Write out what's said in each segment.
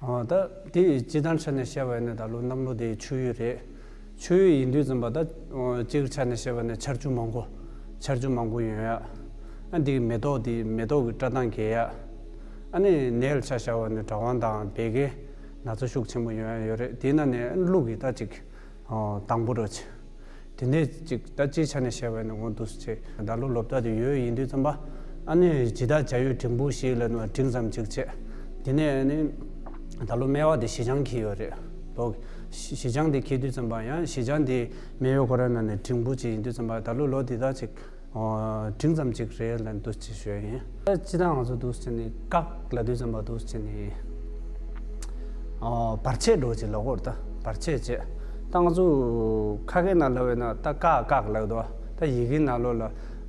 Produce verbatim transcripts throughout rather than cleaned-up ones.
ཨ། ད་དེ་སྤྱིར་བཏང་ཆ་ནས་བཤད་པ་ཡིན་ན་ད་ལོ་གནམ་ལོ་དེ་ཆུ་ཡོས་རེད། ཆུ་ཡོས་ཡིན་དུས་ཙམ་པ་ད་ཨ་སྤྱིར་ཆ་ནས་བཤད་པ་ན་ཆར་ཆུ་མང་པོ་ཆར་ཆུ་མང་པོ་ཡོང་ཡ། ཨ་འདི་མེ་ཏོག་དེ་མེ་ཏོག་གི་བཀྲག་མདངས་རྒྱས་ཡ། ཨ་ནི་ནས་ལ་ཆ་བཞག་པ་ན་གྲང་བ་དང་བད་ཀན་ན་ཚ་ཤུགས་ཆེན་པོ་ཡོང་ཡ་ཡོད་རེད། དེ་ན་ནས་ཀླུ་གི་ད་ཅིག་ཨ་དང་པོ་རོ་ཆེ། དེ་ནས་ཅིག་ད་སྤྱིའི་ཆ་ནས་བཤད་པ་ཡིན་ན་འོ་འདུག་སེ་བྱས། ད་ལོ་ལོ་བདའ་དེ་ཡོས་ཡིན་དུས་ཙམ་པ། ཨ་ནི་ཇི་ལྟར་བྱ་ཡོས་འབྲིང་པོ་ཞིག་ལ་ནུ་འབྲིང་ཙམ་ཅིག་བྱས། དེ་ནས་ཨ་ནི་ད་ལོ་སྨེ་བ་དེ་བཞི་ཆང་འཁྱེར་ཡོད་རེད། ལོ་བཞི་བཞི་ཆང་དེ་འཁྱེར་དུས་ཙམ་པ་ཡང་བཞི་ཆང་དེ་སྨེ་བའི་ཁོ་རང་ནང་ནས་འབྲིང་པོ་ཅིག་ཡིན་དུས་ཙམ་པ་ད་ལོ་ལོ་འདི་དག་ཅིག་འབྲིང་ཙམ་ཅིག་རེད་ལབ་འདུག་ཅེས་ཞུ་ཡ་ཡིན། ད་སྤྱིར་བཏང་ང་ཚོ་འདུག་ཟེར་ནས་ཀག་ལབ་དུས་ཙམ་པ་འདུག་ཟེར་ནས། ཨ། བར་ཆད་འགྲོ་ཅིག་ལབ་དགོས་རེད་ད། བར་ཆད་བྱས། ད་ང་ཚོ་ཁ་སྐད་ནང་ལབ་པ་ཡིན་ན་ད་ཀག་ཀག་ལབ་འདུག་ད་ཡི་གེ་ནང་ལོགས་ལ་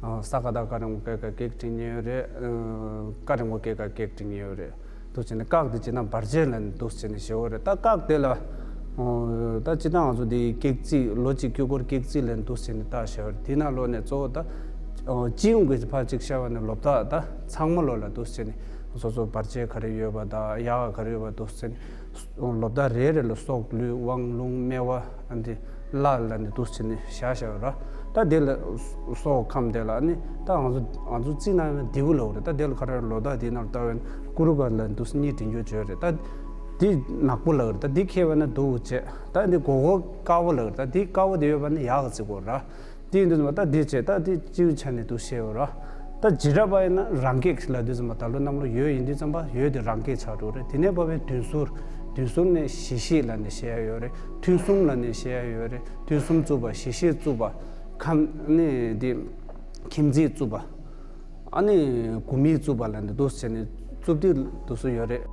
ཨ་ས་ཀ་བཏགས་སྐ་རིང་མོ་ཀ་གི་ག་ཀེག་བྲིས་ནི་ཡོད་རེད། ཨ་ཀ་རིང་མོ་གི་ག་གི་ག་ཀེག་བྲིས་ནི་ཡོད་རེད། འདུག་བྱས་ནས་ཀག་དེ་བྱས་ན་བར་ཆད་ལབ་ནས་འདུག་བྱས་ནས་ཞེ་པོ་རེད། ད་ཀག་དེ་ལ་ཨ་ད་སྤྱིར་བཏང་ང་ཚོ་དེ་ཀེག་རྩིས་ལོ་གཅིག་དཀྱིལ་འཁོར་ཀེག་རྩིས་ལབ་ནས་འདུག་བྱས་ནས་བཏགས་བཞག་ཡོད་རེད། དེ་ནང་ལོགས་ནས་གཙོ་བོ་ད་ཨ་སྤྱི་ཡོངས་ཀྱི་ཕར་གཅིག་བཤད་པ་ནས་ལོ་བདའ་ད་ཚང་མ་ལོགས་ལ་འདུག་བྱས་ནས་སོ་སོ་བར་ཆད་ག་རེ་ཡོད་པ་དང་ཡག་ག་རེ་ཡོད་པ་འདུག་བྱས་ནས། ལོ་བདའ་རེ་རེ་ལ་སྲོག་ལུས་དབང་རླུང་སྨེ་བ་ཨ་འདི་ལ་ལ་ནི་འདུག་བྱས་ནས་བཞག་བཞག་ར། ད་དེ་ལ་སྲོག་ཁམས་དེ་ལ་ཨ་ནི་ད་ང་ཚོ་ང་ཚོ་རྩིས་ན་ཡང་འདི་བུ་ལོག་རེད། ད་དེ་ལ་ག་རེ་ལོ་བདའ་དེ་ནང་ལྟ་བས་ན་ཀུ་རུ་ཀ་ལ་འདུག་སེ་གཉིས་འབྲི་རྒྱུ་བརྗོད་རེད། ད་འདི་ནག་པོ་ལག་རེད། ད་འདི་ཁྱེར་བས་ན་འདུག་བྱས། ད་འདི་སྒོར་སྒོར་དཀར་པོ་ལག་རེད། ད་འདི་དཀར་པོ་དེ་ཡོད་པ་ན་ཡག་གི་རྩི་དགོས་ར། དེ་ཡིན་དུས་ཙམ་པ་ད་དེ་བྱས་ད་དེ་སྤྱིའི་ཆ་ནས་འདུག་བཤད་ཡོད་ར། ད་བྱེ་བྲག་པ་ཡིན་ན་རང་གེགས་ལབ་དུས་ཙམ་པ་ད་ལོ་གནམ་ལོ་ཡོས་ཡིན་དུས་ཙམ་པ་ཡོས་དེ་རང་གེགས་ཆགས་འགྲོ་རེད། དེ་ནས་བབས་པའི་བདུན་ཟུར། བདུན་ཟུར་ནས་བཞི་བཞི་ལབ་ནས་བཤད་ཡ་ཡོད་རེད། ཐུན་གསུམ་ལབ་ནས་བཤད་ཡ་ཡོད་རེད། ཐུན་གསུམ་རྩུབ་པ་བཞི་བཞི་རྩུབ་པ། ཁམས་ནི་དེ་ཁྱིམ་མཚེས་རྩུབ་པ། ཨ་ནི་དགུ་མིག་རྩུབ་པ་ལབ་ནས་འདུག་བྱས་ནས་རྩུབ་དེ་འདུག་སུ་ཡོད་རེད།